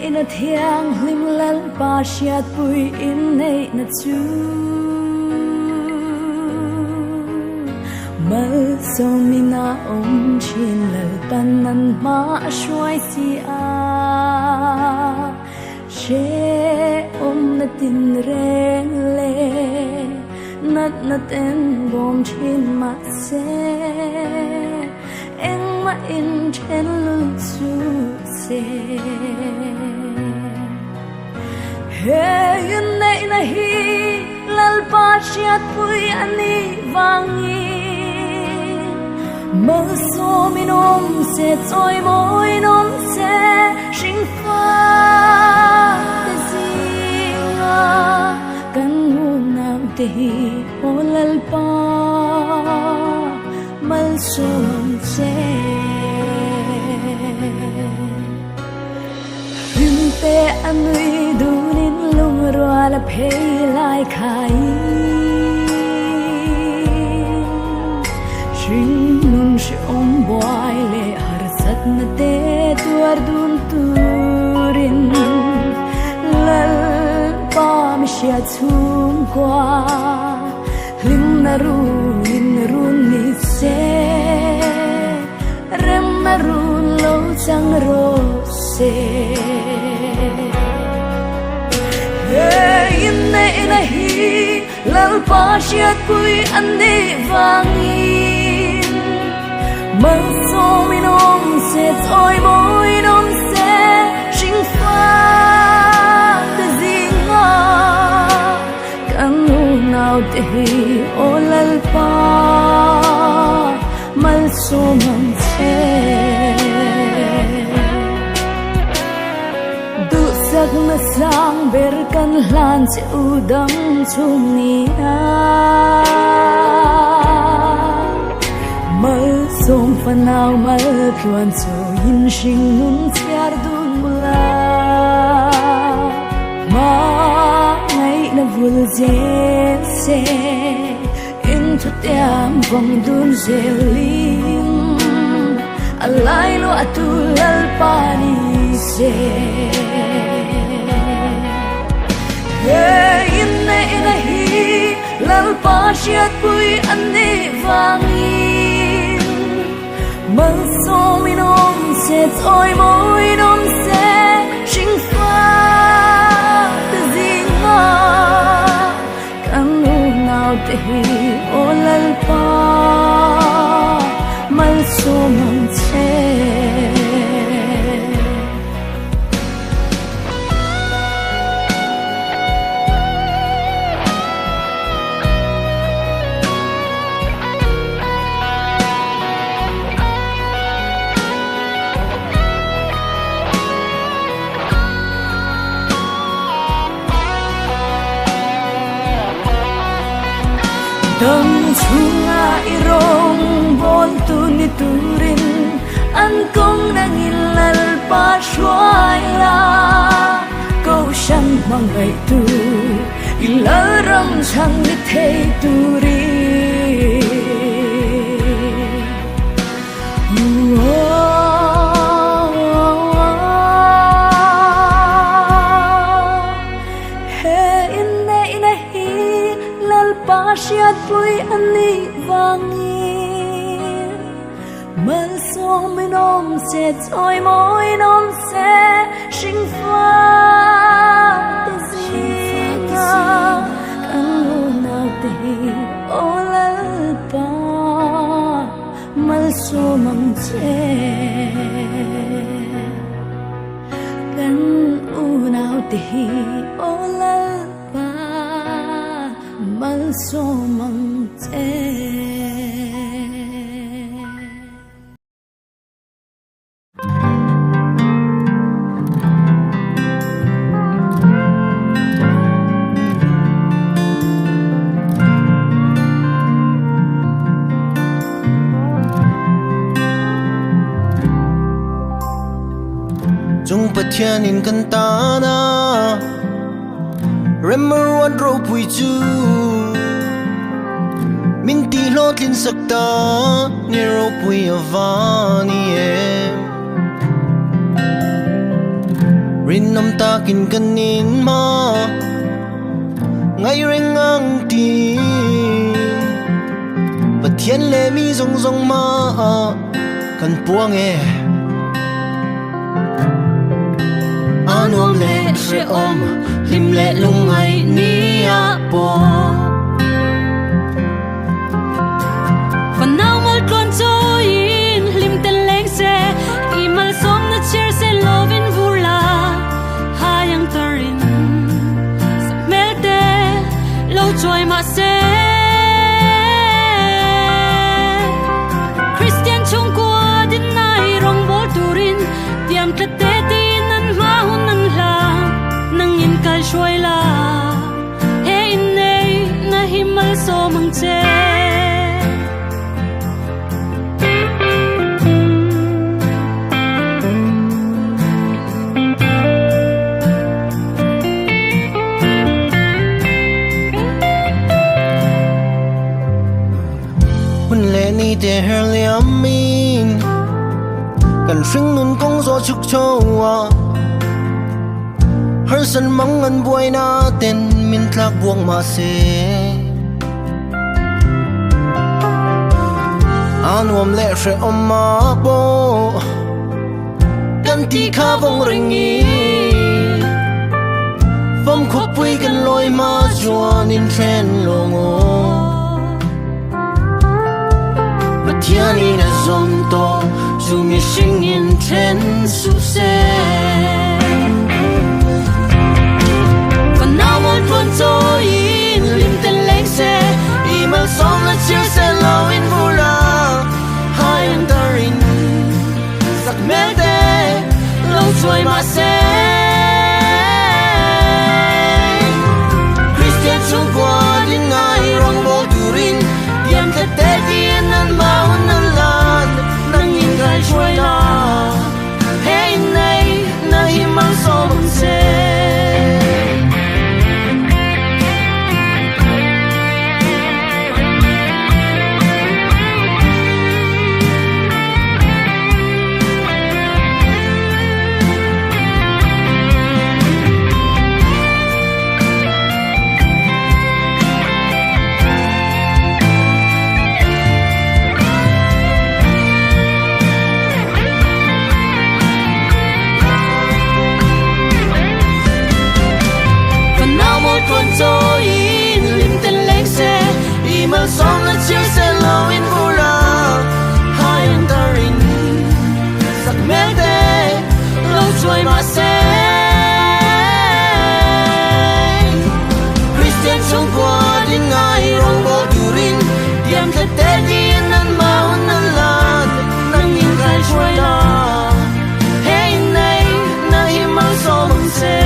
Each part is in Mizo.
Inneihna thianghlim Lalpa hriatpui inneihna chu Malsawmin a awm thin Lalpan an hma a hruai si a Hrehawmna tinreng leh natna ten bawm thin mahse Engmah in then lul suh se. He inneihna hi Lalpa hriatpui a nih vangin Malsawmin awm se, chawimawiin awm se, hringfa te zinga kan unau te hi aw Lalpa. Malsawm che. Hlimte a nui dunin lungrual a phei lai khaiin Hringnun hrehawm buai leh harsatna te tuar dun turin Lalpa mi hria chhungkua Hlimna runin run ni se, remna run lo chang rawh se. He inneihna hi Lalpa hriatpui a nih vangin Malsawmin awm se, chawimawiin awm se, hringfa te zinga Kan unaute hi aw Lalpa malsawm ang che. Duhsakna sang ber kan hlan che u dang chhung nia. Malsawm fanau mal tluan chawiin hring nun chhiar dun mula. Hmangaihna vul zel se, in thutiang vawng dun zelin a lai luah tu Lalpa ni se. He inneihna hi Lalpa hriatpui a nih vangin Malsawmin awm se, chawimawiin awm se, hringfa te zinga kan unaute hi aw Lalpa malsawm ang che. Dam chhunga i rawngbawl tu ni turin an kawng nangin Lalpa hruai la, Kohhran hmangaih tu i Lalram chhan ni thei turin. He inneihna hi Lalpa hriatpui a nih vangin Malsawmin awm se, chawimawiin awm se, hringfa te zinga kan unaute hi aw Lalpa. Malsawm ang che kan unaute hi aw Lalpa malsawm ang che. Chung Pathianin kan tana Remruat ropui chu Min ti hlawhtlin sak ta Ni ropui a va ni em. Rinawm takin kan in hma Ngai reng ang ti Pathian leh mi zawng zawng hma ah kan puang e A nuam leh hrehawm hlim leh lungngaih ni ah pawh Fanau mal tluan chawiin hlim tel leng se, i malsawmna chhiar se lovin vur la, hai ang tarin sakhmel te lo chuai mah se. Kristian chhungkua dinna i rawngbawl turin tiam tlat te tiin an hma hun an hla, nangin kal hruai la. He innei na hi malsawm ang che. Hun leh ni te her liam in kan hringnun kawng zawh chhuk chho a. Harsan mang an buaina ten min tlak buak mah se A nuam leh hrehawm a pawh kan ti kha vawng reng i Fam khawpui kan lawi hma chuan in then lawng aw Pathian in a zawm tawh chu mihring in then suh se. Fanau mawl tluan chawiin hlim tel leng se, i malsawm la chhiar se lo in vur a, hai an tar in sak hmel te lo chuai mah se. Kristian chhungkua din ngai rawngbawl turin tiam tlat te tiin an mau nan lan nang in kai hruai la he in nei na hi malsawm ang che. Fanau mawi tluan chawiin hlim tel leng se, i malsawm la chhiar se lo in vur a, hai an tar in sak hmel te lo chuai mah se. Kristian chhungkua din ngai rawngbawl turin tiam tlat te tiin an mau nan lan nang in kai hruai la he in nei na hi malsawm ang che.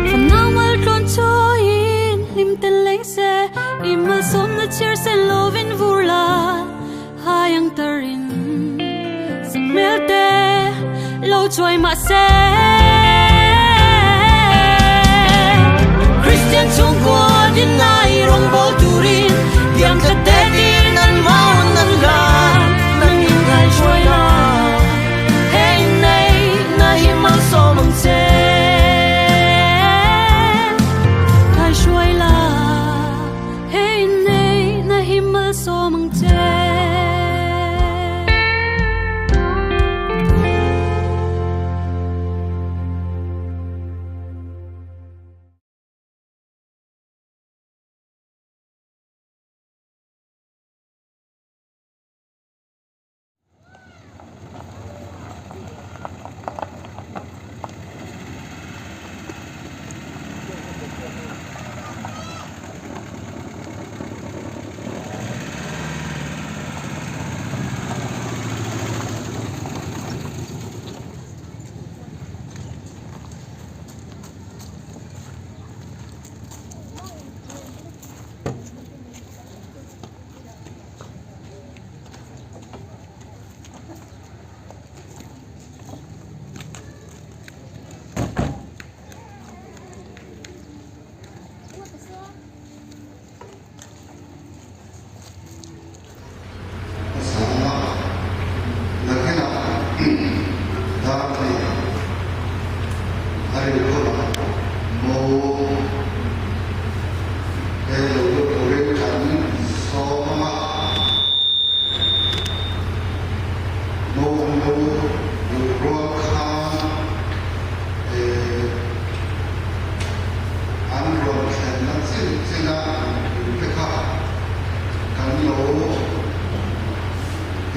Fanau mal tluan chawiin hlim tel leng se, i malsawmna chhiar sen lovin vur la hai ang tarin sakhmel te lo chuai mah se. Kristian chhungkua din ngai rawngbawl turin tiam tlat te tiin an mau nan hlan nang in kai hruai la he in nei na hi malsawm ang che. Kai hruai la he in nei na hi malsawm ang che.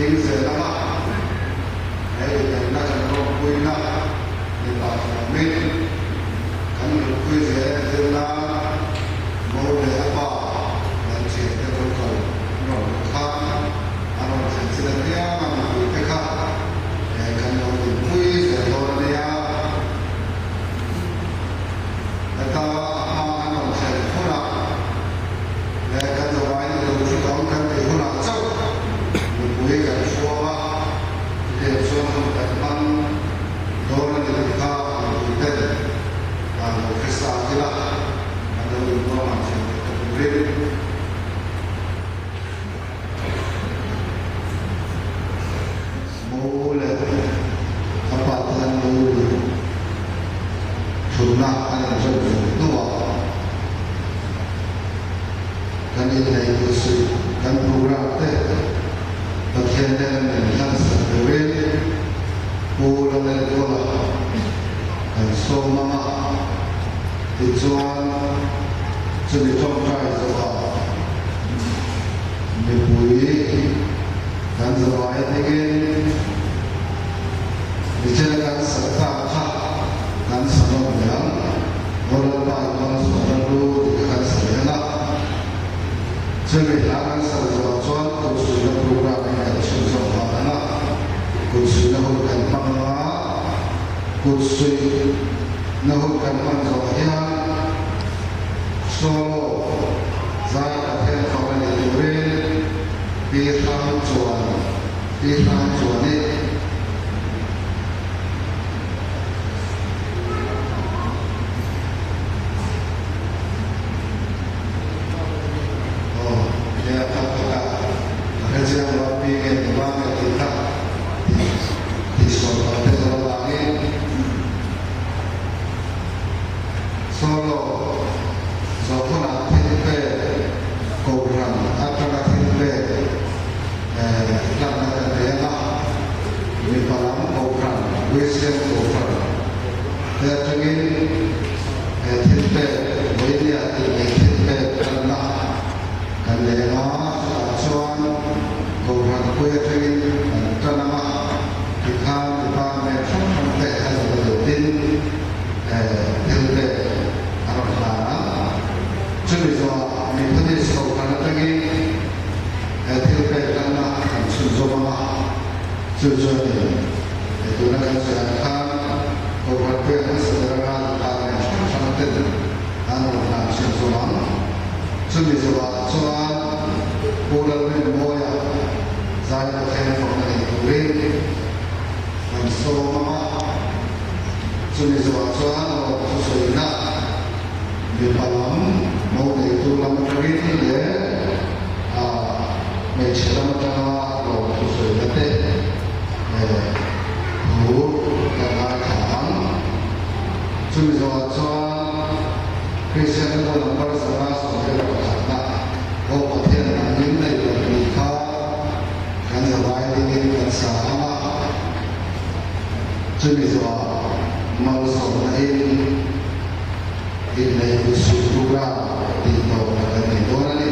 Ding zel ang a, he inelna kan rawmpuina mipa tlawmin kan nunpui zel entir nan Mo leh a pa kan thiante local rawn luh khan a rawn thlen chin apiang a mipuite kha kan lo dinpui zel dawn a nia. Heta a hma an rawn thlen hunah leh kan zavaiin i lo thut ang kan tih hunah chauh mipui kan hruang a, chutiang chuan hun kan hmang dawn a ni tih kha mipui ten dan lo hre sa ila kan lo inruahman thiam theih ta turin. Mo leh a pa te an lo luh thutna an inrem fel hnuah kan inneih duh suih kan program te Pathian hnena min hlansak turin Pu Lalengkawla kan sawm ang a, tichuan chumi tawngtai zawhah mipui Kan zavai atangin Michela kan sak ta kha kan sa nawm leh ang. Aw Lalpa i malsawmna lu tih kha kan sa leh ang a. Chumi hla kan sak zawhah chuan kutsuihna program in kan chhunzawm nghal ang a. Kutsuihna hun kan hmang ang a. Kutsuihna hun kan hman zawh hian solo zai Pathian fak a nih turin Pi Hrang chuan Pi Hrang chuan i. Aw nia kha kha ka hre chiang lo a pi nge ni ba nge tih kha tih tih sual palh te zawh avangin Solo zawh hunah thil pek Kohhran atanga thil pek hlanna kan nei ang a, mipa lam Kohhran, Christian Kohhran te atangin he thil pek, vawinia tih nei thil pek hlanna kan nei ang a, chutah chuan Kohhran pui atangin kan tan ang a, tikhan department hrang hrang te a zawh lutin thil pek a rawn hlan ang. Chumi zawhah Methodist Kohhran atangin he thil pek hlanna kan chhunzawm ang a, chu chuanin he tuna kan sawi ang khan Kohhran pek hmasa ber anga department hrang hrang ten an rawn hlan chhunzawm ang. Chumi zawhah chuan Pu Lalrinmawia zai Pathian fakna nei turin kan sawm ang a, chumi zawhah chuan lawmthu sawina Mipa lam, mo neitu lam atangin leh hmeichhe lam atanga lawmthu sawina te thu kan ngaithla ang. Chumi zawhah chuan Kristian te pawh number 121 na aw Pathian angin nei lo tih kha kan zavai dingin kan sa ang a. Chumi zawhah malsawmna in Inneih duhsuh program tih tawpna kan nei dawn a ni.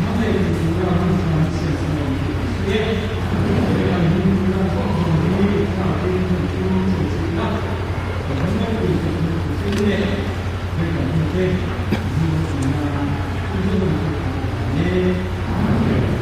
Hmangaih duh tura hun tha an siam chu a awm tih kan hre e. He kan hun lan khawm khawm hi thlarau hun chu chen chilh ila, kan ram ropui tak hmuh tur chu leh he kan hun te zu ropui nan i hmangaih chu kan awm e. Amen.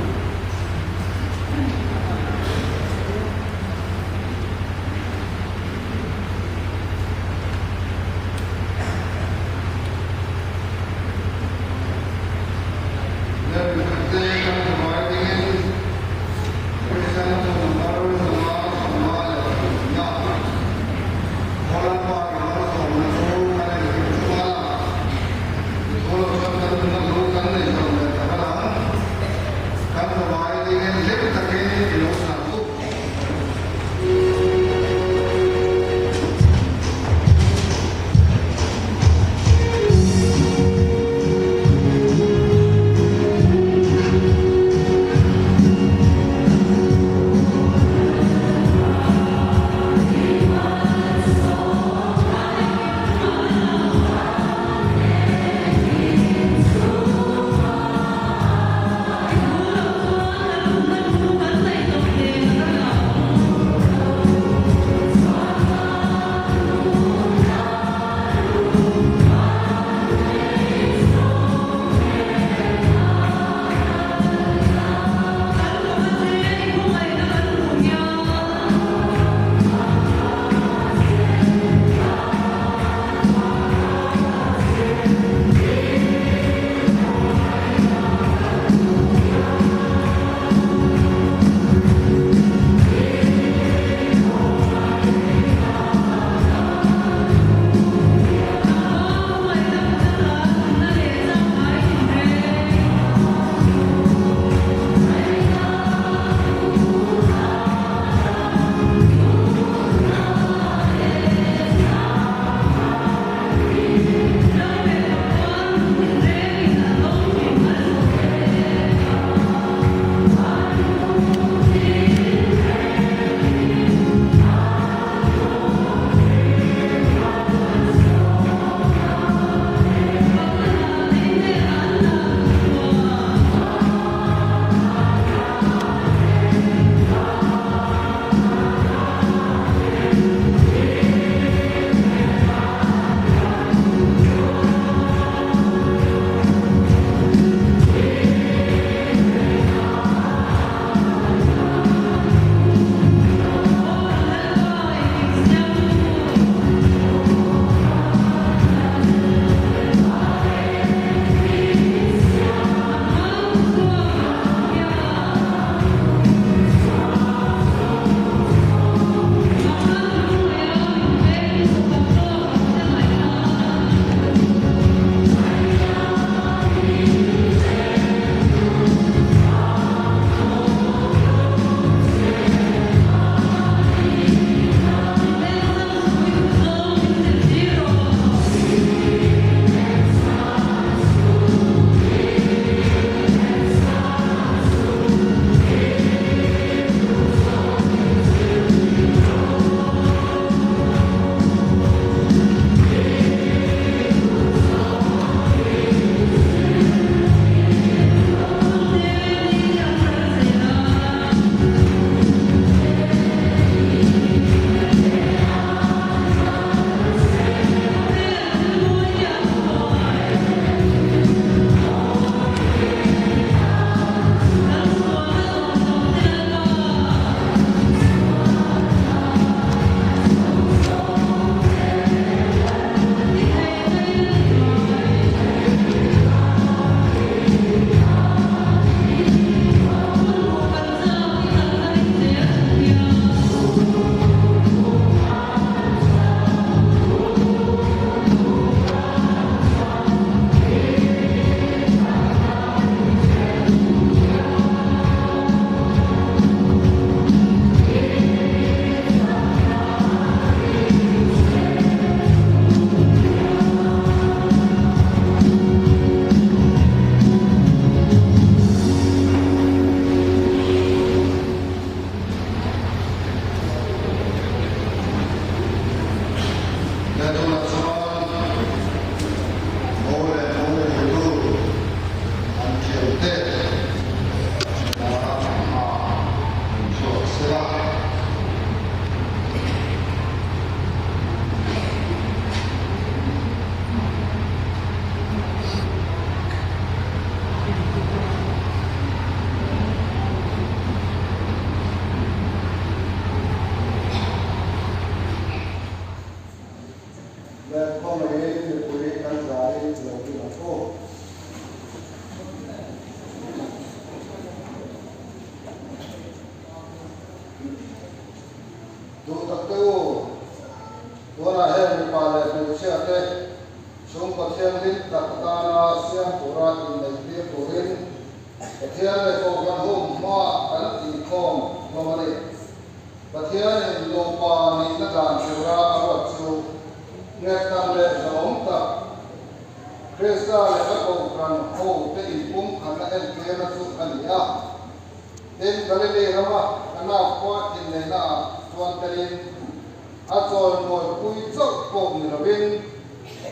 Le khawngaihin mipui kan zai lo ding ang u. Duh tak te u, tunah heng mipa leh hmeichhia te chhungkaw thianghlim tak atana siam tura inneih tir turin Pathian leh Kohhran hum hmaah kan inkhawm hlawm a ni. Pathianin nupa nihna dan tura a ruat chu nghet tak leh zahawm tak Krista leh a Kohhran hote inpumkhatna entirna chu a ni a. Tin, Galili rama Kana khua inneihnaah chuan telin a chawimawipui chauh pawh ni lovin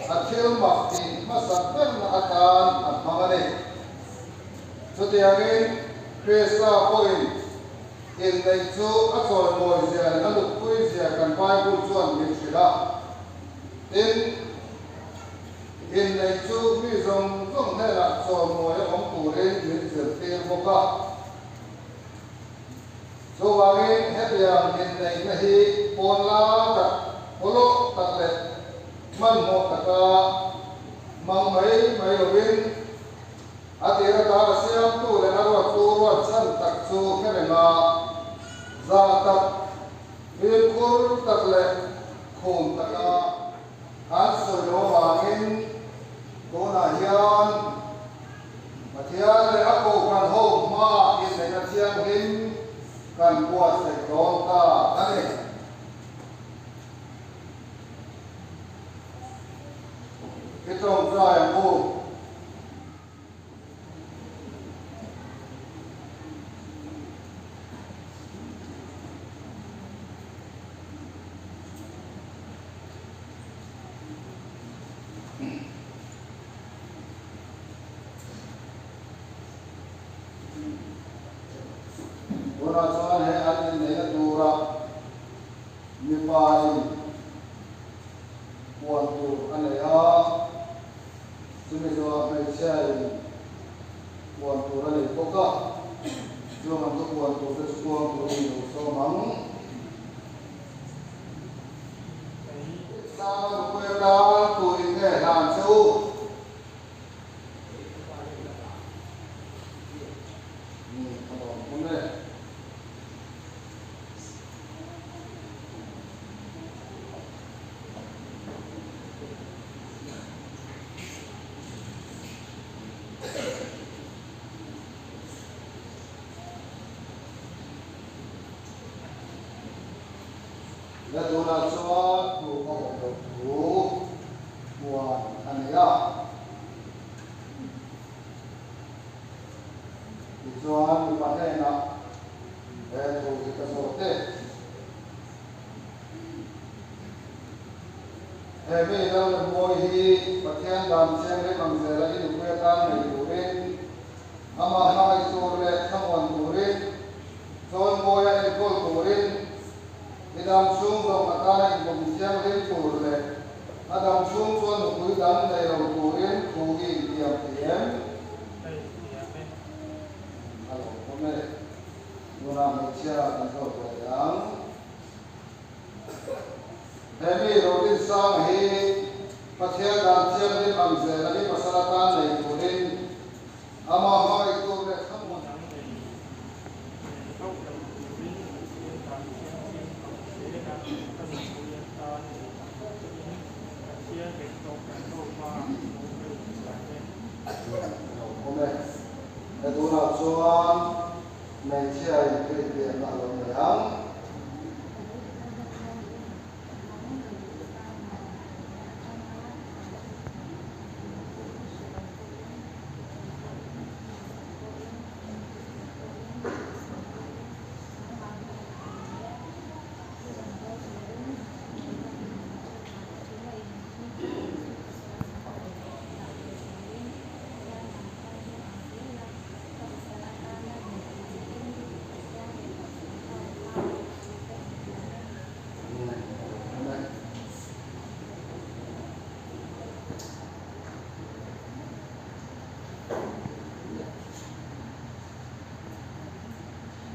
a thil mak tih hmasa berna atan a hmang a ni. Chutiangin Krista pawhin Inneih chu a chawimawi zia leh a lutpui zia kan Bible chuan min hrilh a. Tin, inneih chu mi zawng zawng hnenah chawimawi a awm turin min zirtir bawk a. Chuvangin hetiang inneihna hi pawn la tak, pawlawh tak leh hmanhmawh taka hmang mai mai lovin, A tir atana siamtu leh a ruattu ruat chhan tak chu hre reng a, zah tak, fimkhur tak leh khum taka an sawi lo avangin tunah hian Pathian leh a Kohhran ho hmaah inneihna thianghlim kan buatsaih dawn ta a ni. I tawngtai ang u. Tunah chuan he an inneihna tura mipa in puan tur a nei a, chumi zawhah hmeichhia in puan tur a nei bawk a, chung ang chu puan tur te chu kuang turin i lo sawm ang. Sanga nupui atan tu in nge hlan che u? Ka lawm awm e. La tunah chuan thu a awm loh thu puan a nei a. Tichuan mipa hnenah he thu hi ka zawt e. He mi Lalremmawi hi Pathian dan thianghlim ang zela i nupui atan nei turin, amah hmangaih tur leh thlamuan turin, chawimawia enkawl turin, i dam chhung zawng atana inbawm thianghlim tur leh a dam chhung chuan nupui dang nei lo turin thu i intiam thei em? A lo awm e. Tunah hmeichhia kan zawt ve leh ang. He mi Rodinsanga hi Pathian dan thianghlim ang zela i pasal atan nei turin amah hmangaih tur leh thlamuan Dang nei hauh lo turin Pathian dan thianghlim ang zela ka nupui atan nei ang chein Pathian leh Kohhran ho hmaah thu ka intiam e. Lo awm e. He tunah chuan hmeichhia in thu intiamna a lo nei ang.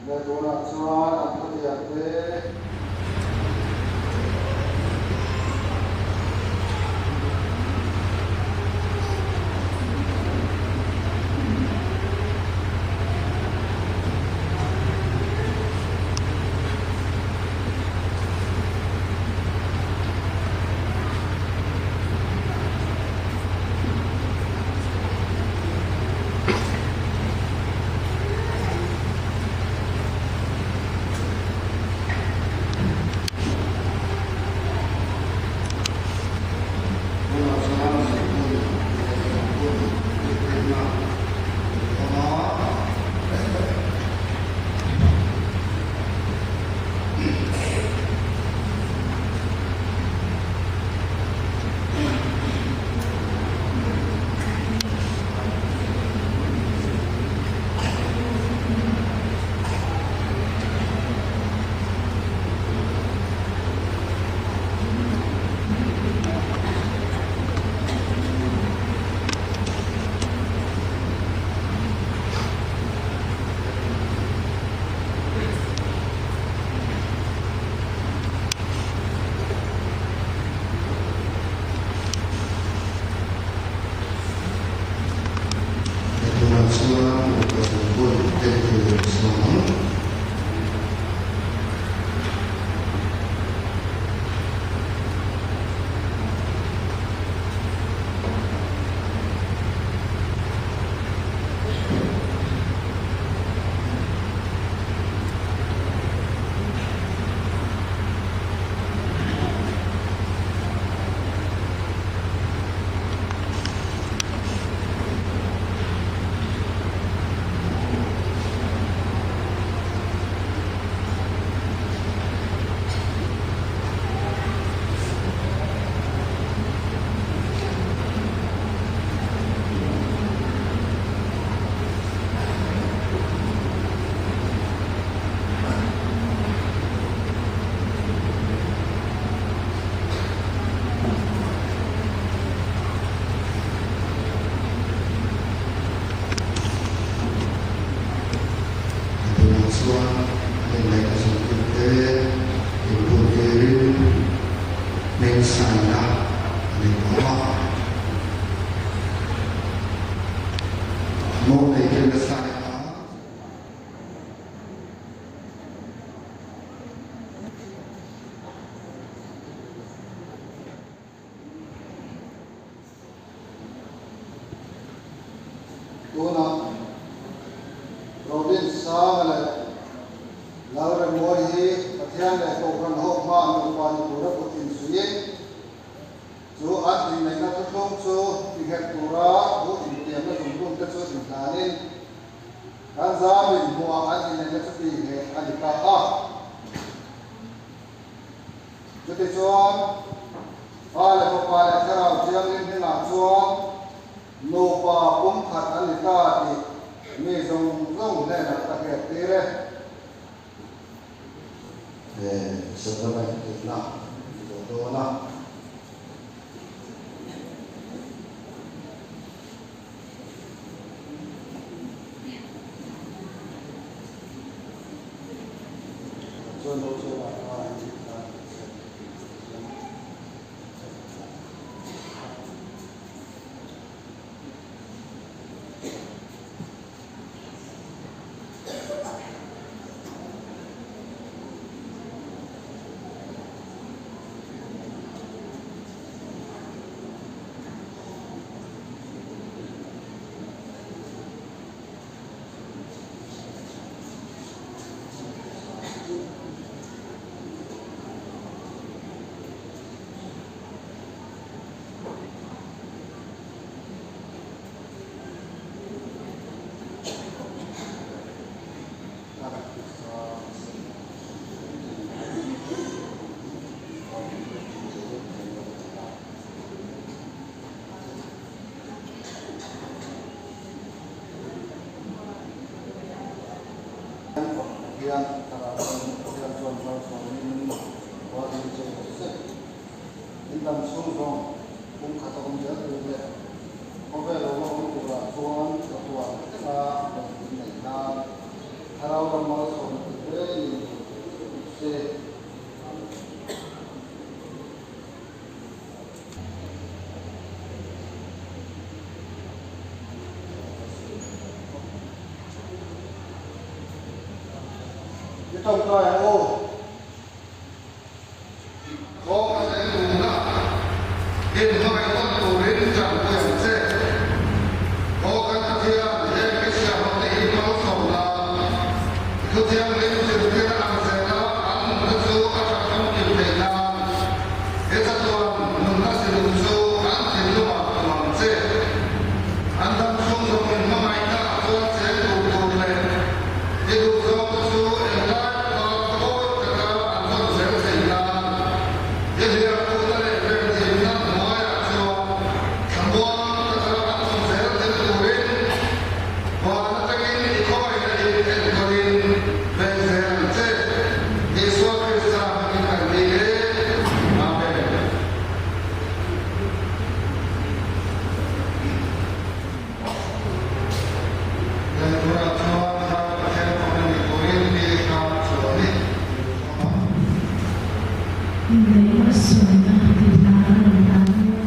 Le tunah chuan an thutiam te. Tunah chuan zungbun leh zungbun inpekna a awm a. Tunah chuan upa zungbun entir sawm ang. Tunah chuan inneihna zungpute inbuntirin hming saina a nei tawh a. Mo neitu na sign a. Tunah Robin Sanga leh Lalremawii hi Pathian leh Kohhran ho hmaa nupa ni tura kut insuiin chu an inneihna thuthlung chu tinghet tura thu intiamna zungzungte chu inhlanin kan zamin hmuhah an inneihna chu tihnghet a ni ta a. Chutichuan, Pa leh Fapa leh Thlarau Thianghlim hnenah chuan nupa pumkhat an ni ta tih mi zawng zawng hnenah ka hriattir e. He sacrament tihna ni tawh dawn a. Chuan lo chuan a hma in a Hian Pathian chuan malsawmin Hualin chei rawh se. In dam chhung zawng pum khat a awm zel tur leh khawvel lo la awm turah chuan chatuan thlenga rawn in neih nan Thlarau ram malsawmna. tawngtai ang u. Kawng a zel duhna inhmangaih tawn turin tanpui ang che. Aw kan Pathian, heng i siamhote hi malsawm la, i thuthianghlim zirtirna ang zela an nunna chu a that famkim theih nan, he chatuan nunna zilung chu an thinlungah hmu ang che. An dam chhung zawng inhmangaihna ah chuan cheng tur tur leh i duhzawngte chu englai pawha thawi taka an vawn zel theih nan i hliahkhuhna leh venhimna hnuaiah chuan thlamuang taka an awm zel thil turin van atangin i khawngaihna in enkawlin veng zel ang che. Isua Krista hmangin kan dil e. Amen. Laitura chuan Thlarau Pathian fakna ni turin mi hram chuan i thawm a. Inneih malsawmna tih hla a rawn dah mek.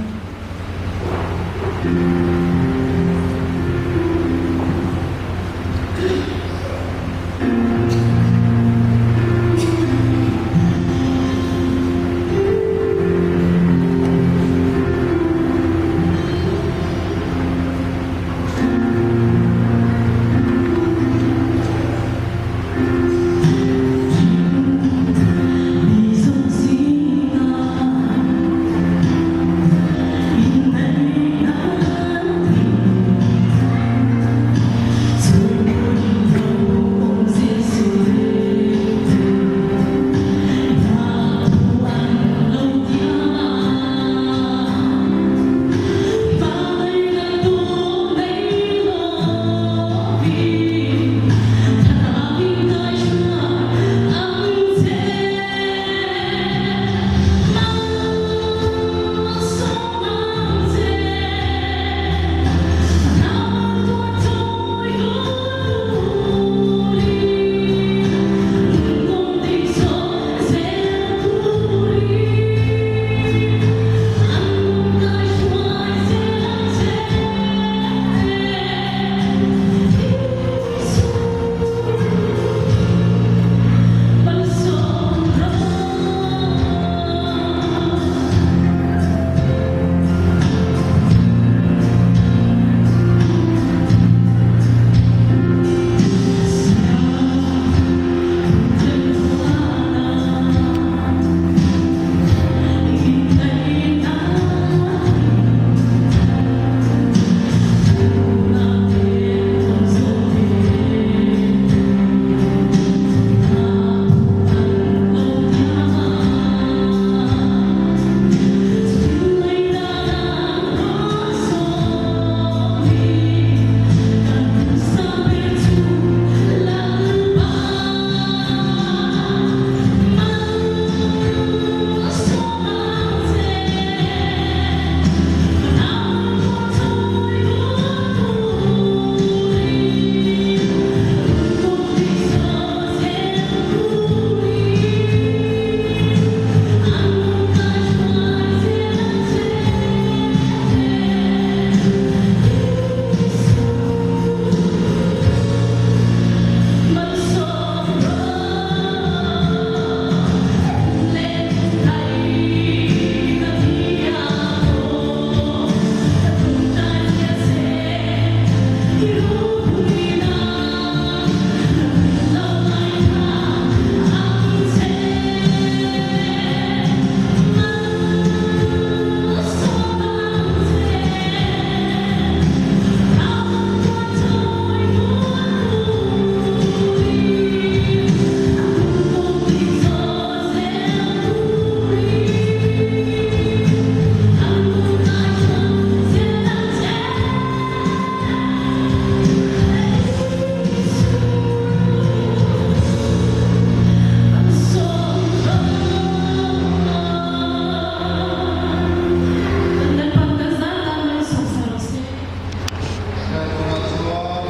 Laitura chuan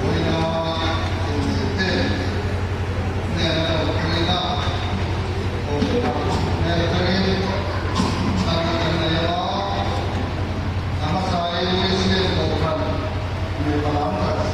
vawiina inneihte hnena tanpuina awm hmel atangin chhanna kan nei a, a hmasain Muslim kohhran mipa lam kan.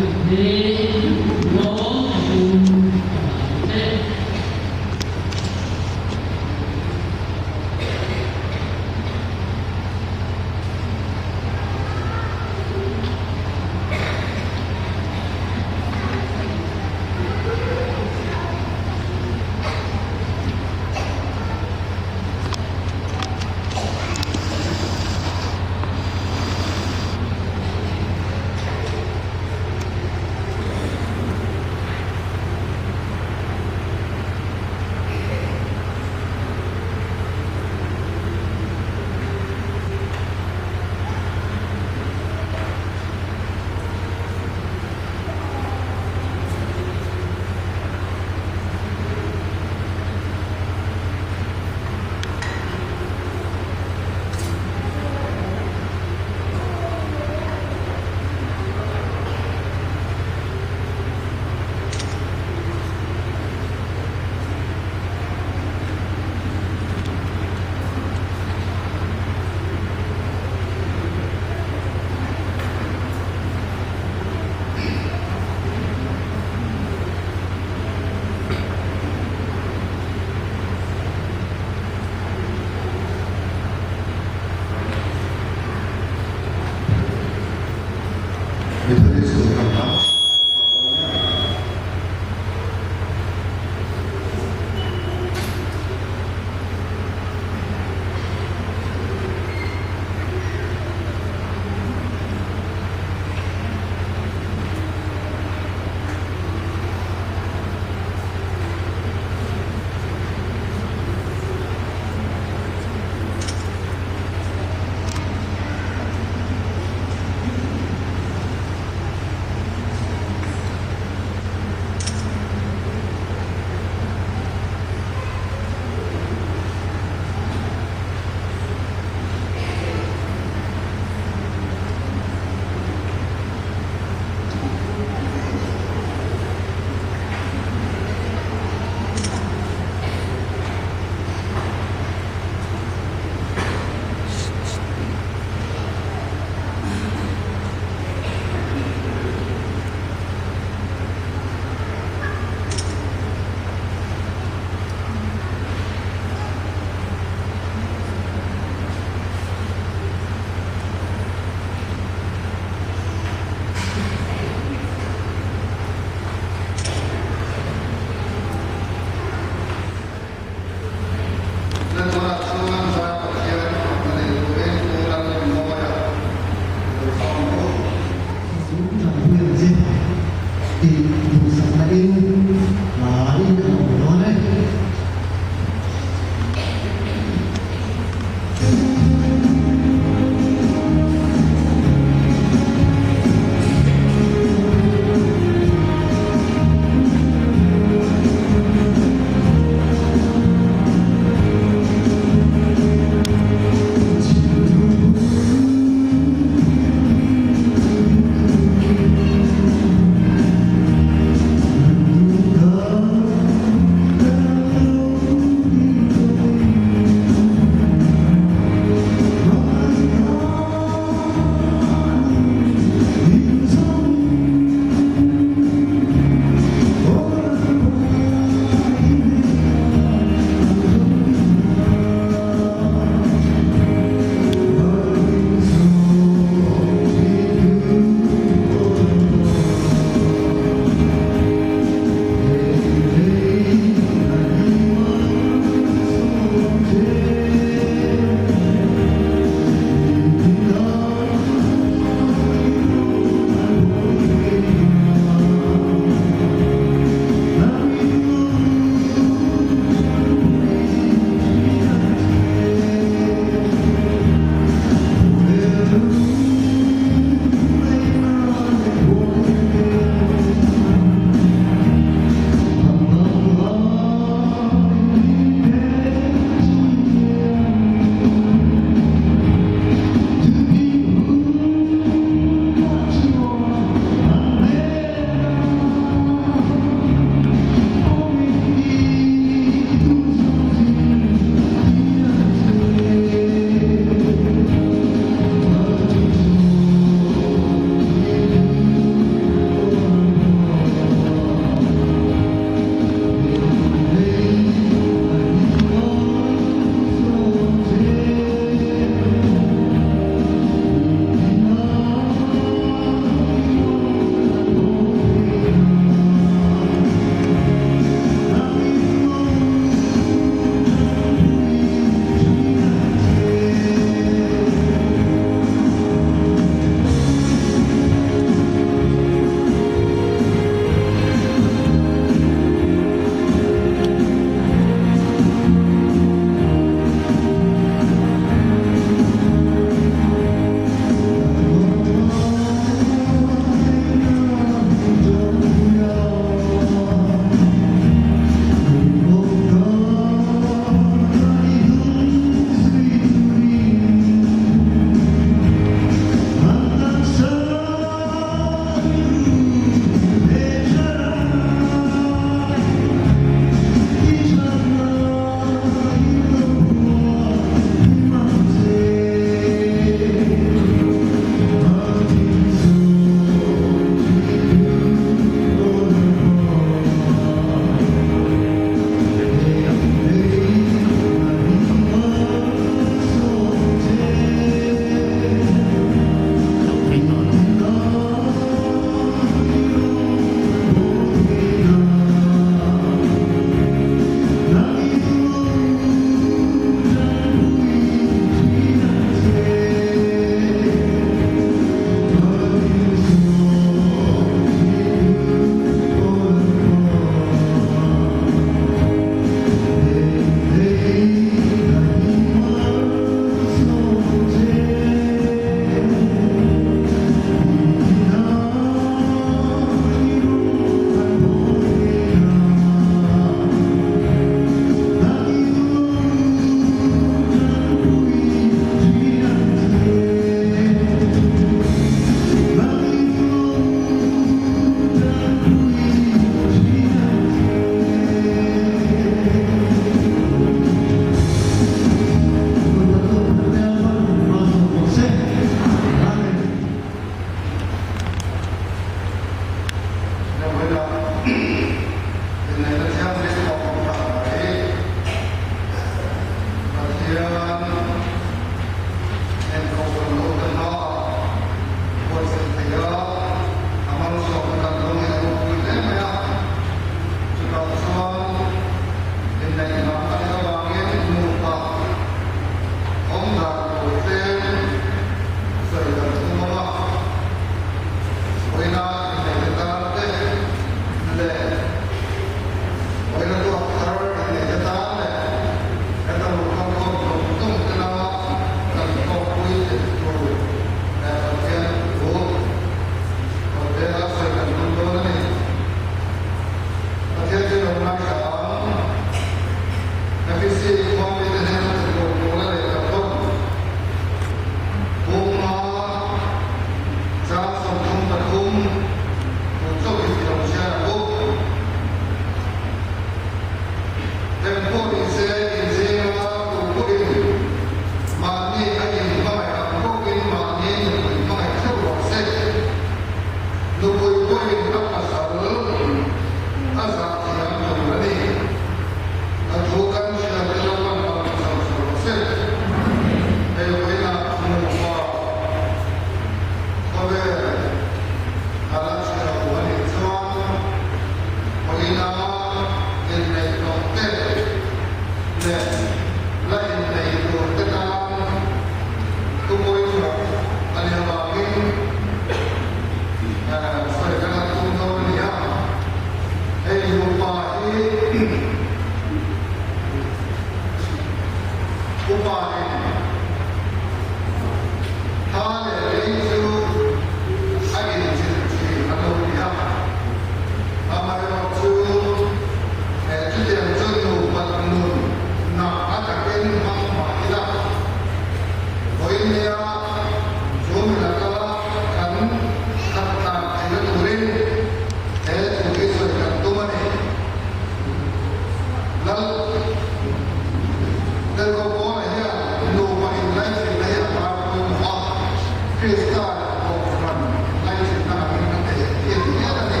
Krista leh Kohhran ngaihhrilhna angin a teh tir hial a ni.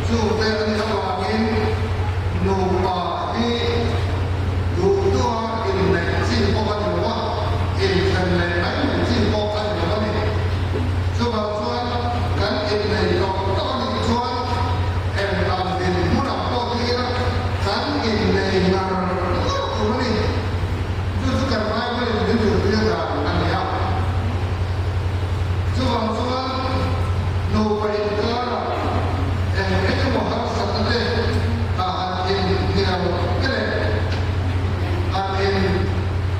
Chungte a nih avangin nupa hi duhtua inneih chin pawh a ni lo a, inthen leh mai mai chin pawh a ni lo a ni. Chuvang chuan kan innei tawh tawh a nih chuan eng ang dinhmunah pawh ti ila kan innei ngar ngar tur a ni. Chu chu kan Bible in min zirtir dan a ni a. Chuvang chuan nupa inkarah eng engemaw harsatna te ah han in hnial te leh han in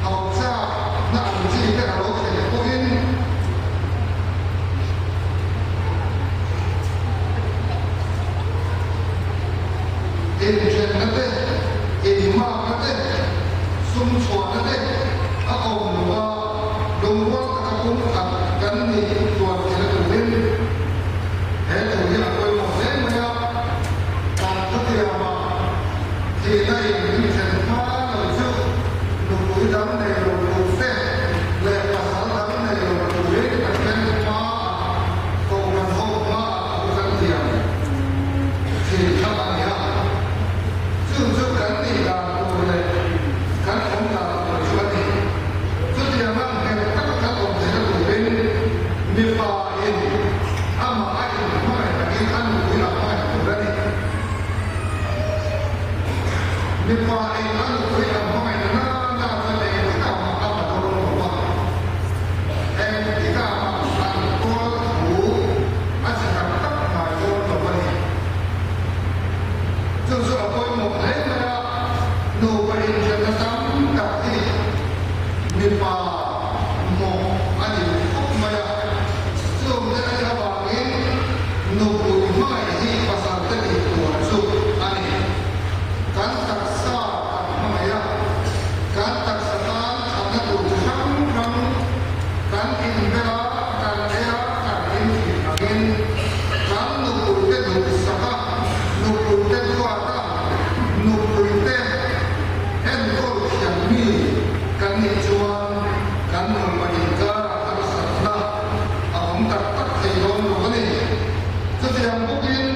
hauchak na ang chi te a lo thlen pawhin, Inthenna te, inhmakna te, sum chhuahna te a awm lo a, lungrual taka pumkhat kan nih tuan thil a turin he thu hi a pawimawh hle mai a, kan thutiama thihna in min then hma lo chu nupui dang nei lo tur te leh pasal dang nei lo turin Pathian hmaah Kohhran ho hmaah thu kan thiam thin kha a ni a. Chu chu kan nih dan tur leh kan awm dan tur chu a ni. Chutianga nghet taka kan awm theihna turin mipa in amah a inhmangaih takin a nupui a hmangaih tur a ni. Mipa in a nupui a hmangaih na na chuan engtikah mah a la dawn lo va, engtikah mah an tual thu a che tak tak ngai dawn lo a ni. Chu chu a pawimawh hle mai a, nupa inthenna tam tak hi mipa mawh a ni khawp mai a, chungte a nih avangin nupui hmangaih hi pasal te tih tur chu a ni. Kan taksa kan hmangaih a, kan taksa tan thatna tur chi hrang hrang kan inbel a, kan ei a, kan inthih angin kan nupuite duhsak a, nupuite duat a, nupuite enkawl thiam mi kan nih chuan kan nupa inkarah harsatna a awm tak tak thei dawn lo a ni. Chutiang bawkin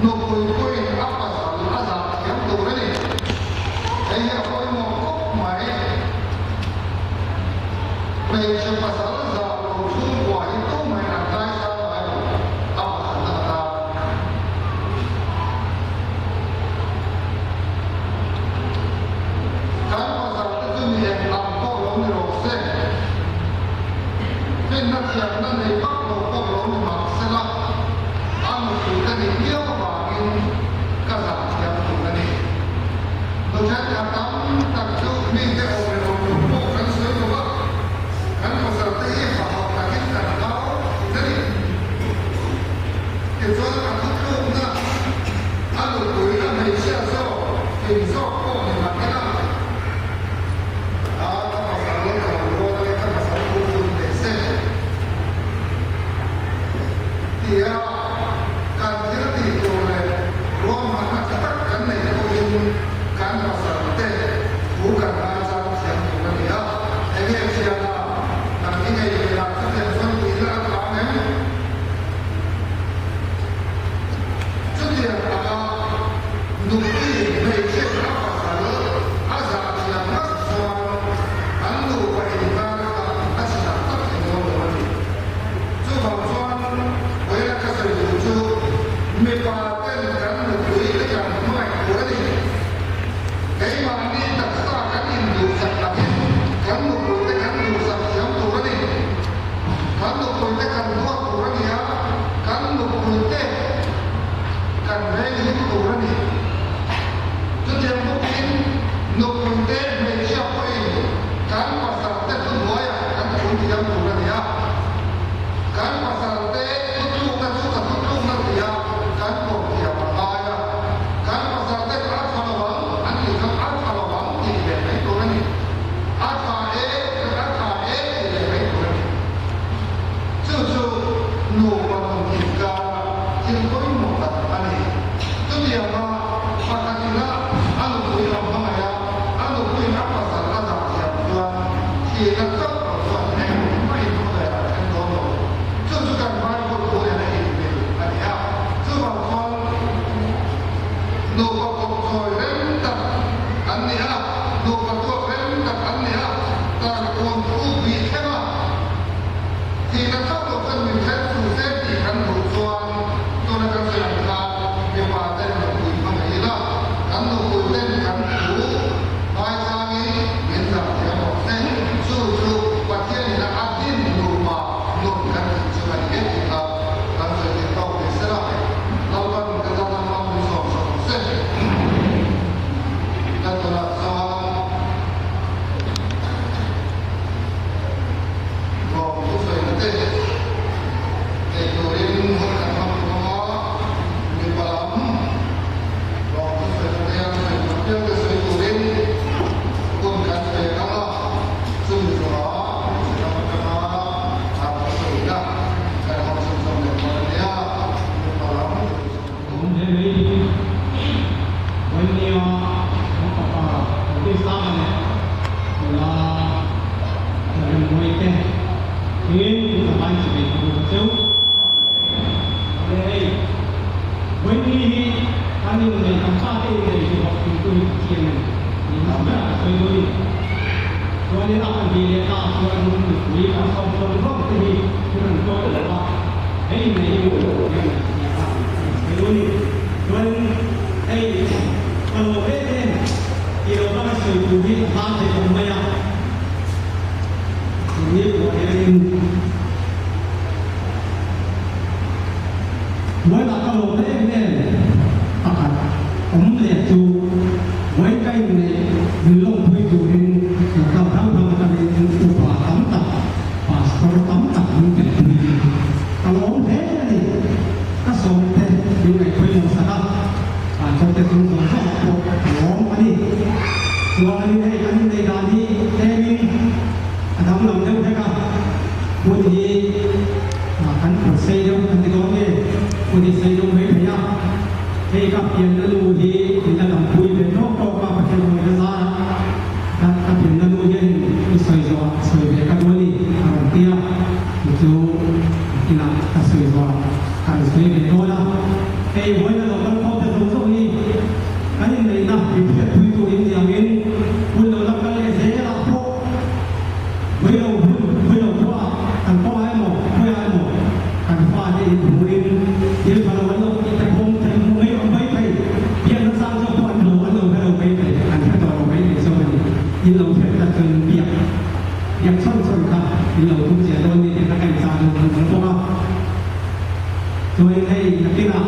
nupui pawhin a pasal a zah thiam tur a ni. Hei hi a pawimawh khawp mai. Hmeichhe pasal zah lo chhungkua hi tumah an ngaisang ngai lo a pakhatna atan. Kan pasal te chu mi eng ang pawh lo ni rawh se. Finna thiamna nei vak lo pawh lo ni mah sela, a nupui ka nih viau avangin ka zah thiam tur a ni. Nu thenkhat tam tak chu mite awm leh awm lo pawh kan sawi lo va, kan pasal te hi fahauh takin kan hau thin a ni. Tichuan a thutlukna a nupui a hmeichhia zawk thing zawk pawh ni mah ila, a ka pasal ka lo ruat a, ka pasal thu chu ni teh se tia kan thil tih tur leh ruahmanna tha tak kan neih pawhin kan pasal te. Tin, in zavai chibai ka buk a cheu. Awle hei, Vawiini hi kan inneih, kan fate inneih hi bawk tih tu hi Pathian a ni. Ni hmasa berah ka sawi dawn i. Chuanin a kan tih leh ta chuan mipui kan sawm zawng zawng te hi thil an tawi lo a, hei inneih hi min duh hian a tia a kan sawi dawn i. Chuanin hei ka lawm em em tih loh bak a sawi tur hi a hlan thei khawp mai a. Ni pawh hianin Vawilah ka lawm em em pakhat awm leh chu Vawikain leh min lawmpui turin local hrang hrang atangin upa tam tak, pastor tam tak min telpui hi ka lawm hle a ni. Ka sawmte min ngaihpawimawh sak a, pastor te chung zawng zawngah pawh ka lawm a ni. Chuanin hei kan inneih dan hi tlemin a danglam deuh hlek a, hun hi kan phawt sei deuh kan ti dawn nge, hun hi sei deuh mai thei a, hei ka pianna nu hi min la dampui ve tawk tawk a, Pathian hmangaihna zarah ka pianna nu hian i sawi zawh ah sawi ve ka duh a ni a rawn ti a, chu chu inah ka sawi zawh ah ka rawn sawi ve dawn a, hei vawiina lo kal khawm te zawng zawng hi kan inneihna miphiatpui tur in ni angin hun lo la kal leh zel ah pawh Vawi lo hun, vawi lo khua, kan kawng ah emaw, khawi ah emaw kan fate in hmuhin thil tha lo an lo tih te pawm thei hmuh mai awm mai thei, biakna chang zawk pawh an lo an lo hre lo mai thei, an hre tawh lo mai thei zawk a ni. In lo hriat tak chuan biak biak chhawn chhawn kha in lo tum chiah dawn ni tih kha ka inchah duh hmuh ang bawk a. Chuanin hei nakinah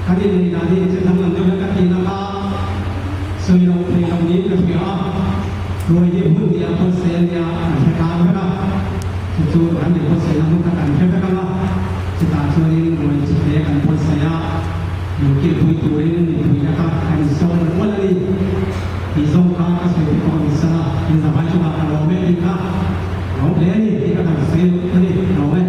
kan inneih dan hi engchen danglam deuh hlek a tihna kha sawi loh theih loh niin ka hria a. Ruai hi hmun nia pawlsei a nia kan hre tan vek a, chu chu kan in pawlseina hmun kha kan hre vek ang a, chutah chuanin ruai chhete kan pawlsei a, min kilpui turin mipuite kha kan insawm mual mual a ni tih zawng kha ka sawi theih pawh a ni san a, in zavai chungah ka lawm e tih kha lawm hle a ni tih ka kan sawi a ni, lawm e.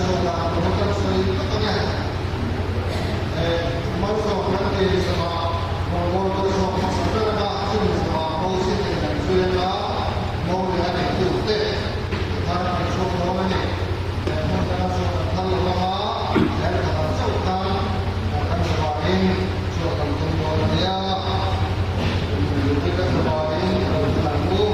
sawi dan tur hi kan sawi tak ang e. Malsawm kan ti zawhah rawngbawltu a chhuak hmasa ber ang a, chumi zawhah Moses in an zui ang a, Mo leh a neitute tikhan an chhuak dawn a ni. Hmun danga chhuak an phal lo ang a, her khatah chauh khan kan zavaiin chhuak kan tum dawn a nia. Mipui kan zavaiin ka lo hrilh ang u.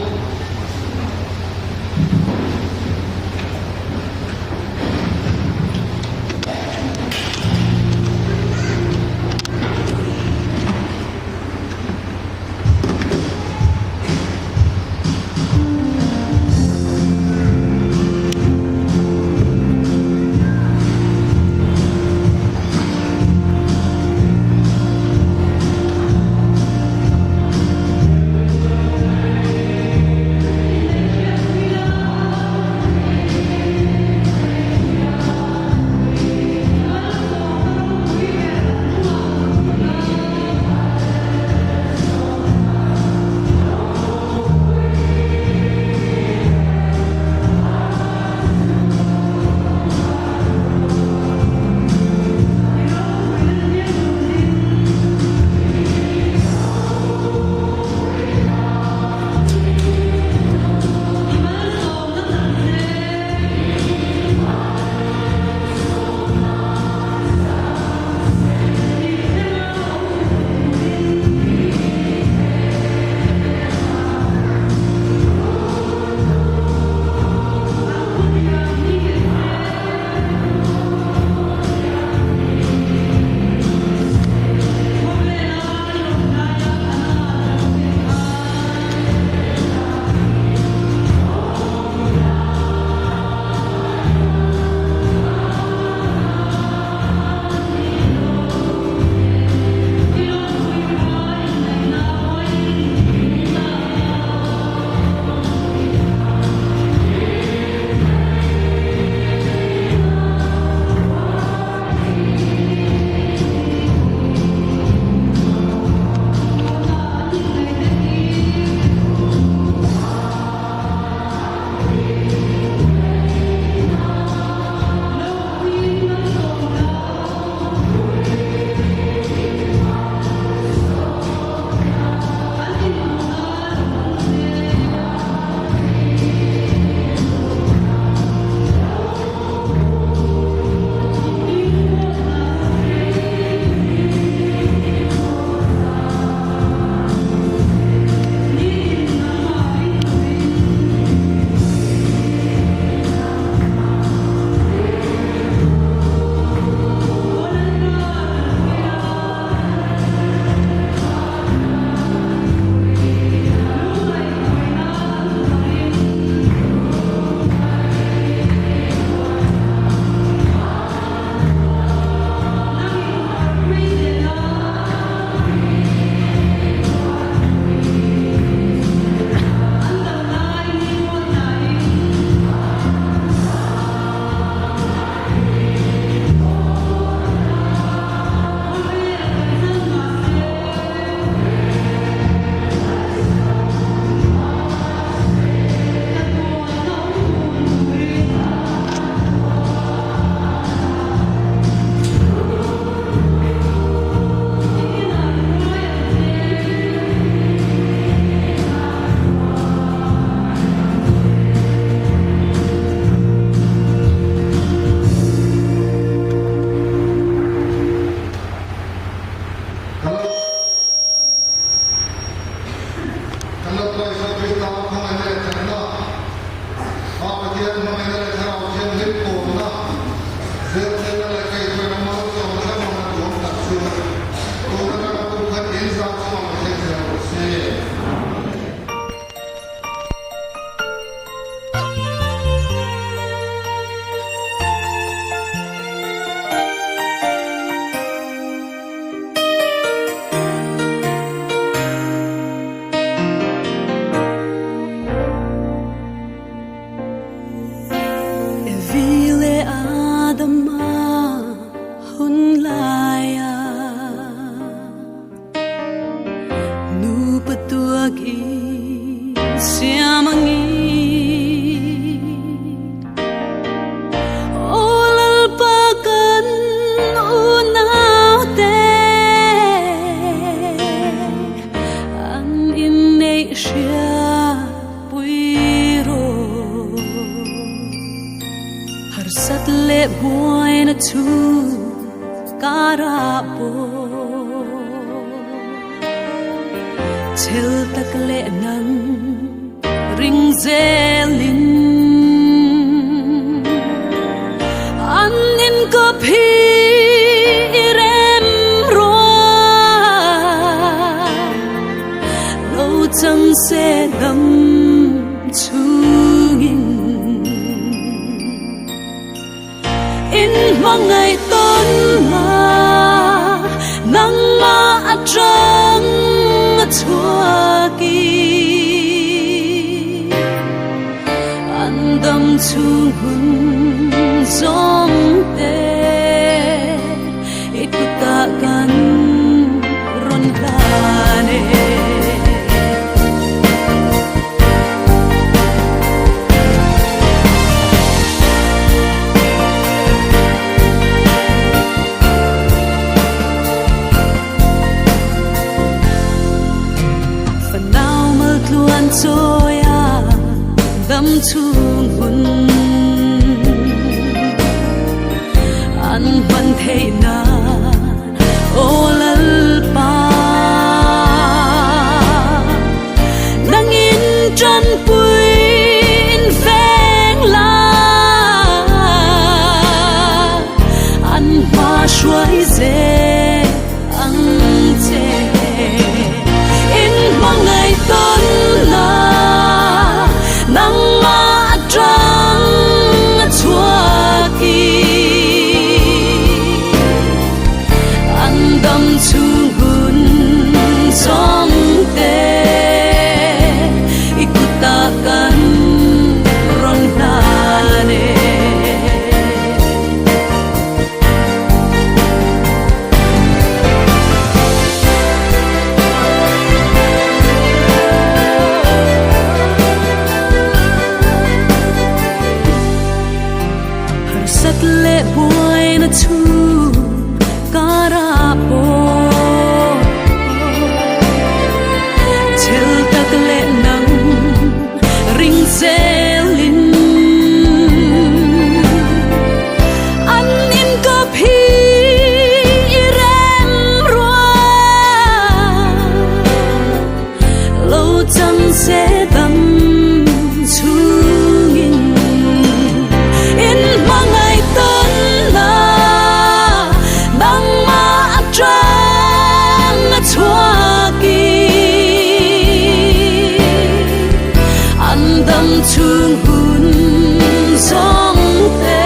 Harsat leh buaina chu karah pawh chhel tak leh nang ring zelin an inkawp hi i rem ruah lo chang se dam chungin. In hmangaih tawn na nangmah atang a chhuak i an dam chhung hun zawng te i kutah kan rawn hlan e. Fanau maltluan chawia dam chhung hun an hman theih nan Aw Lalpa, nangin tanpui in veng la, an hma hruai zel ang che. In hmangaih tawn la, nangmah atang a chhuak i. An dam chhung hun zawng te i kutah kan rawn hlan e. Harsat leh buaina chu karah pawh chhel tak leh nang ring zelin an inkawp hi i rem rual lo chang se dam chungin in hmangaih tawn la nangmah atang a chhuak i an dam chhung hun zawng te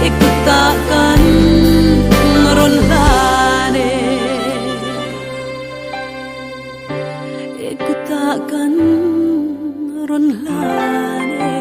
i kutah kan rawn hlan e. I kutah kan rawn hlan e.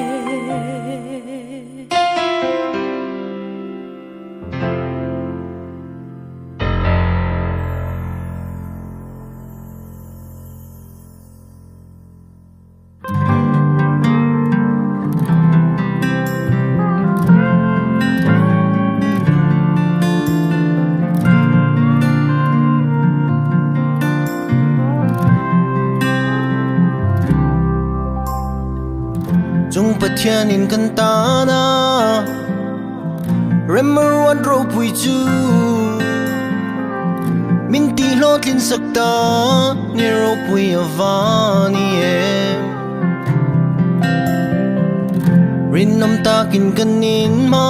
Chung Pathian in kan tan a, rem a ruat ropui chu min tih hlawhtlin sak ta ni ropui a va ni em. Rinawm takin kan inhma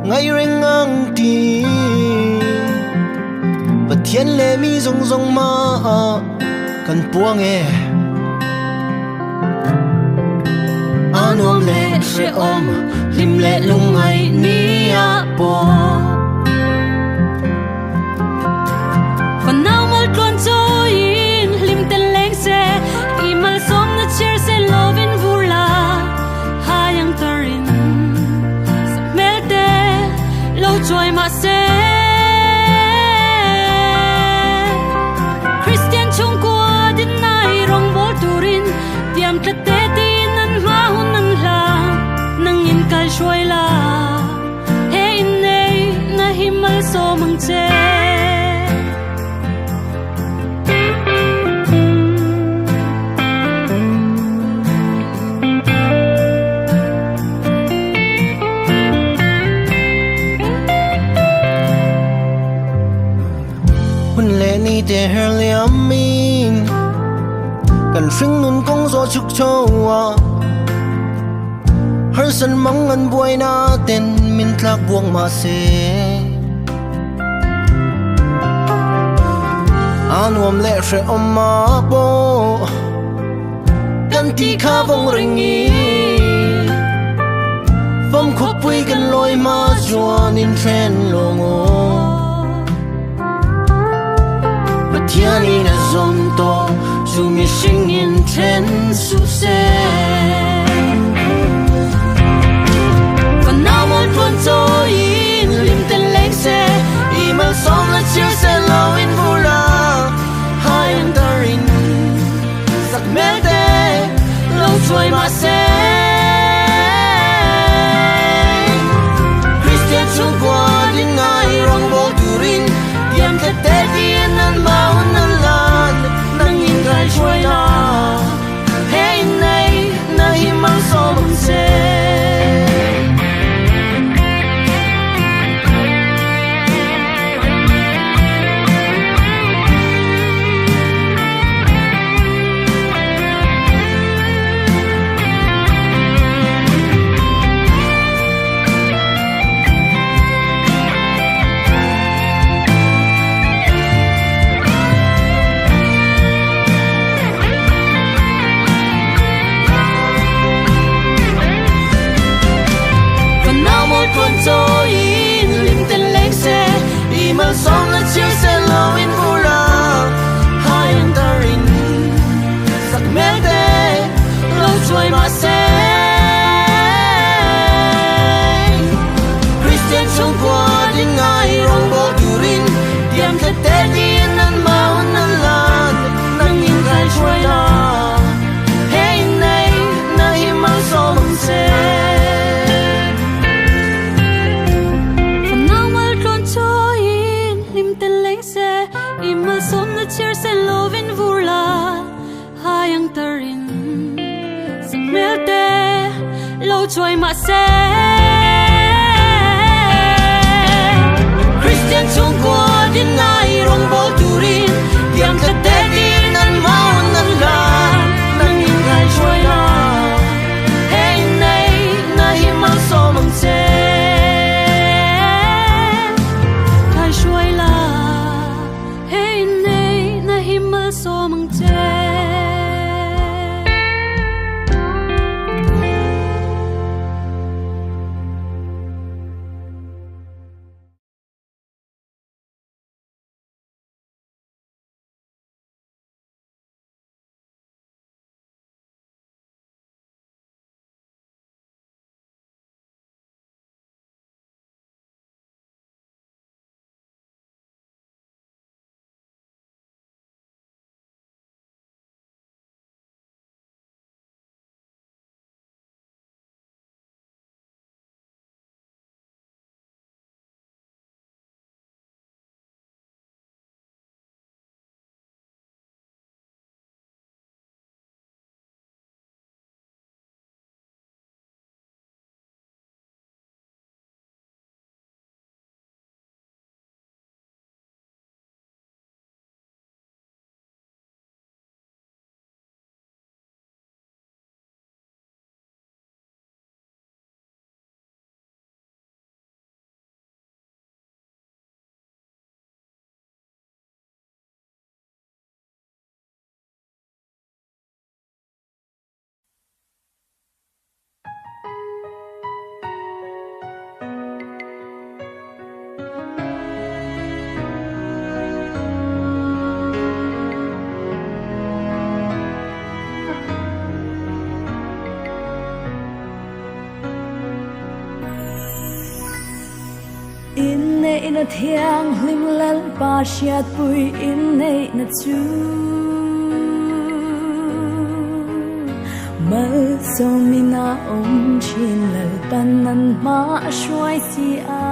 ngai reng ang ti Pathian leh mi zawng zawng ma kan puang e. A nuam leh hrehawm hlim leh lungngaih ni ah pawh. Fanau maltluan chawiin hlim tel leng se, i malsawmna chhiar se lovin vur la, hai ang tarin sakhmel te lo chuai mah se. Kristian chhungkua dinna i rawngbawl turin tiam tlat te tiin an hma hun an hla, nangin kal hruai la. He innei na hi malsawm ang che. te her liamin kan hringnun kawng zawh chhuk chho a, harsan mang an buaina ten min tlak buak mah se. A nuam leh hrehawm a pawh kan tih kha vawng rengin famkhawpui kan lawi hma chuan inthen lawng aw. Pathianin a zawm tawh chu mihring inthen suh se. Fanau mawi tluan chawiin hlim ten leng se, i malsawm la chhir se lo in vur la, hai an tarin zak hmel te lo chuai mah se. Kristian chhungkua din ngai rawngbawl turin tiam tlet te tiin an mau nan lan nang in kai hruai la he in nei na hi malsawm ang che. Fanau mawi tluan chawiin hlim ten leng se, i malsawm la chhir se lo in vur la, hai an tarin sak hmel te lo chuai mah se. Kristian chhungkua ding ngai rawngbawl turin tiam tlet te tiin an mau an lan nang in kai hruai la he in nei na hi malsawm ang che. Fanau mal tluan chawiin hlim tel leng se, i malsawmna chhir sen lovin vur la, hai ang tarin sak hmel te lo chuai mah se. Kristian chhungkua din ngai rawngbawl turin tiam tlat te tiin an mau an lan nang in kai hruai la he in nei na hi malsawm ang che. Kai hruai la he in nei na hi malsawm ang che. Inneihna thianghlim Lalpa hriatpui inneihna chu Malsawmin a awm thin Lalpan an hma a hruai si a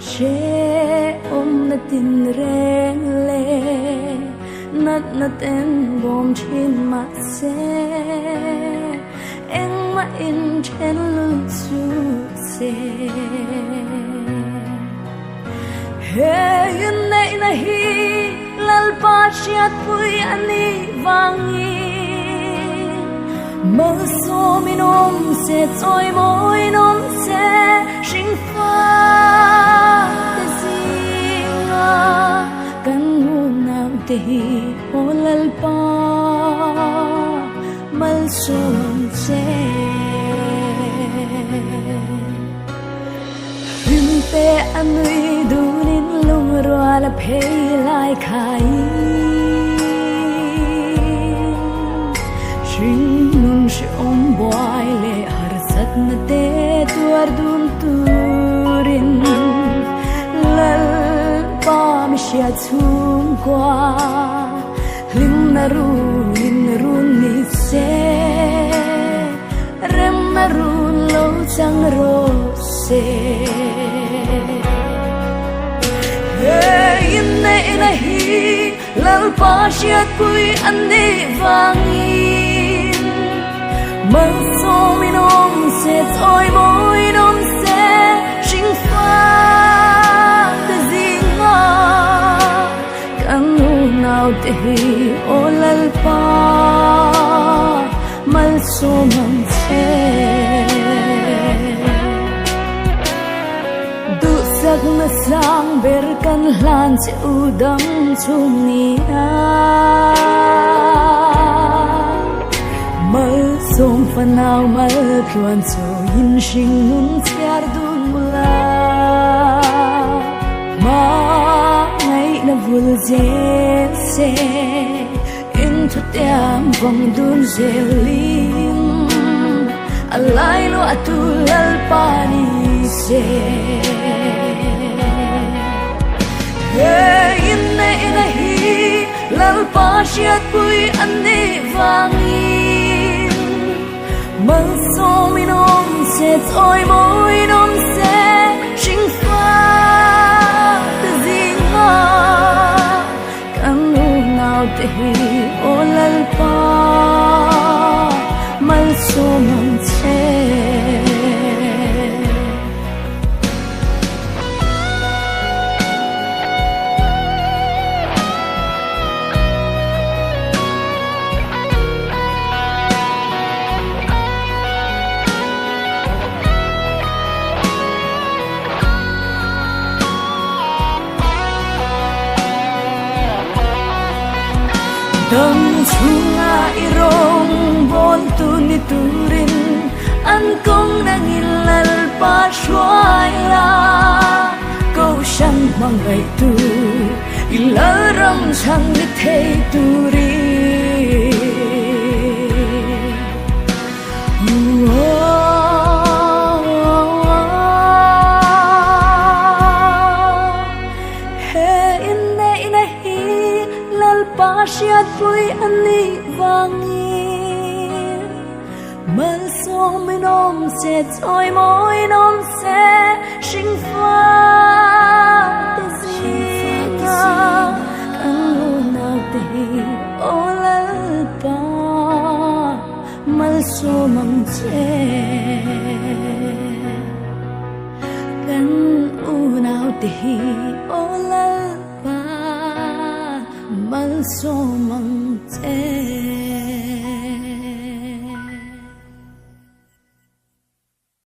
Hrehawmna tin reng leh natna ten bawm thin mahse Engmah in then lut suh se. He inneihna hi Lalpa hriatpui a nih vangin malsawmin awm se, chawimawiin awm se, hringfa te zinga kan unaute hi aw Lalpa malsawm ang che. Hlimte a nui dunin lungrual a phei lai khaiin Hringnun hrehawm buai leh harsatna te tuar dun turin Lalpa mi hria chhungkua hlimna runin run ni se. Rem a run lo chang rawh se. He inneihna hi Lalpa hriatpui a nih vangin Malsawmin awm se, chawimawiin awm se, hringfa te zinga kan unaute hi aw Lalpa. Malsawm ang che. Duhsakna sang ber kan hlan che u dam chhung nia. Malsawm fanau mal tluan chawiin hringnun chhiar dun mula. Hmangaihna vul zel se. Inthutiang vawng dun zelin a lai luah tu Lalpa ni se. He inneihna hi Lalpa hriatpui a nih vangin malsawmin awm se, chawimawiin awm se, hringfa te zinga. Kan unaute hi aw Lalpa malsawm ang che. Dam chhunga i rawngbawl tu ni turin an kawng nangin Lalpa hruai la, Kohhran hmangaih tu i Lalram chhan ni thei turin. He inneihna hi Lalpa hriatpui a nih vangin Malsawmin awm se, chawimawiin awm se, hringfa te zinga kan unaute hi aw Lalpa. Malsawm ang che kan unaute hi aw Lalpa malsawm ang che.